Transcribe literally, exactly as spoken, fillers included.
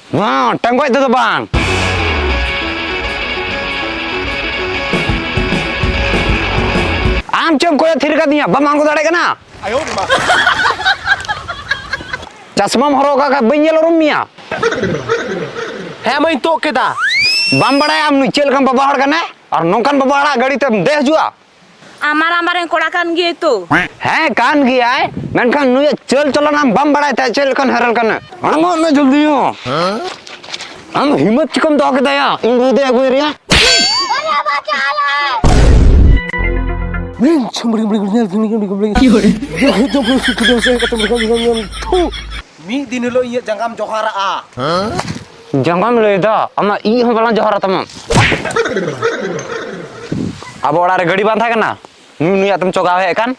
ᱵᱟᱝ, ᱴᱟᱸᱜᱚᱡ ᱛᱮᱫᱚ ᱵᱟᱝ᱾ ᱟᱢ ᱪᱮᱫ ᱮᱢ ᱠᱚᱭᱚᱜ ᱛᱷᱤᱨ ᱠᱟᱫᱤᱧᱟ? ᱵᱟᱢ ᱟᱬᱜᱚ ᱫᱟᱲᱮᱭᱟᱜ ᱠᱟᱱᱟ? ᱪᱟᱥᱢᱟᱢ ᱦᱚᱨᱚᱜ ᱠᱟᱜ ᱠᱷᱟᱱ ᱵᱟᱹᱧ ᱧᱮᱞ ᱩᱨᱩᱢ ᱢᱮᱭᱟ᱾ ᱦᱮᱸ, ᱢᱟᱧ ᱛᱩᱫ ᱠᱮᱫᱟ᱾ ᱵᱟᱢ ᱵᱟᱲᱟᱭᱟ ᱟᱢ ᱱᱩᱭ ᱪᱮᱫ ᱞᱮᱠᱟᱱ ᱵᱟᱵᱟ ᱦᱚᱲ ᱠᱟᱱᱟᱭ? ᱟᱨ ᱱᱚᱝᱠᱟᱱ ᱵᱟᱵᱟ ᱦᱚᱲᱟᱜ ᱜᱟᱹᱰᱤ ᱛᱮᱢ ᱫᱮᱡ ᱦᱤᱡᱩᱜᱼᱟ? ᱟᱢᱟᱨ ᱟᱢᱟᱨᱮᱱ ᱠᱚᱲᱟ ᱠᱟᱱ ᱜᱮᱭᱟᱭ ᱛᱚ᱾ ᱦᱮᱸ, ᱠᱟᱱ ᱜᱮᱭᱟᱭ, ᱢᱮᱱᱠᱷᱟᱱ ᱱᱩᱭᱟᱜ ᱪᱟᱹᱞ ᱪᱚᱞᱚᱱ ᱟᱢ ᱵᱟᱢ ᱵᱟᱲᱟᱭ ᱛᱟᱦᱮᱸᱫ ᱪᱮᱫ ᱞᱮᱠᱟᱱ ᱦᱮᱨᱮᱞ ᱠᱟᱱᱟ᱾ ᱟᱬᱜᱚᱜ ᱢᱮ ᱡᱚᱞᱫᱤ ᱧᱚᱜ᱾ ᱟᱢ ᱦᱤᱢᱢᱚᱛ ᱪᱤᱠᱟᱹᱢ ᱫᱚᱦᱚ ᱠᱮᱫᱟᱭᱟ? ᱤᱧ ᱵᱩᱡᱽ ᱫᱚ ᱟᱹᱜᱩᱭ ᱨᱮᱭᱟ᱾ ᱵᱤᱱ ᱪᱷᱟᱢᱵᱲᱤ ᱵᱲᱤ ᱵᱲᱤ ᱧᱮᱞ ᱫᱩᱱᱤ ᱜᱩᱱᱤ ᱜᱩᱱᱤ᱾ ᱡᱚᱠᱷᱚᱱ ᱛᱚᱠᱷᱚᱱ ᱥᱩᱠ ᱫᱚ ᱥᱮ ᱠᱟᱛᱮ ᱵᱲᱤ ᱜᱩᱱᱤ ᱜᱩᱱᱤ᱾ ᱛᱷᱩ᱾ ᱢᱤᱫ ᱫᱤᱱ ᱦᱤᱞᱳᱜ ᱤᱧᱟᱹᱜ ᱡᱟᱸᱜᱟᱢ ᱡᱚᱦᱟᱨᱟᱜᱼᱟ᱾ ᱡᱟᱸᱜᱟᱢ ᱞᱟᱹᱭ ᱫᱟ? ᱟᱢᱟᱜ ᱤᱡ ᱦᱚᱸ ᱵᱟᱞᱟᱝ ᱡᱚᱦᱟᱨᱟ ᱛᱟᱢᱟ᱾ ᱟᱵᱚ ᱚᱲᱟᱜ ᱨᱮ ᱜᱟᱹᱰᱤ ᱵᱟᱝ ᱛᱟᱦᱮᱸ ᱠᱟᱱᱟ? ᱱᱩᱭ ᱱᱩᱭᱟᱜ ᱛᱮᱢ ᱪᱚᱜᱟᱣ ᱦᱮᱡ ᱟᱠᱟᱱ?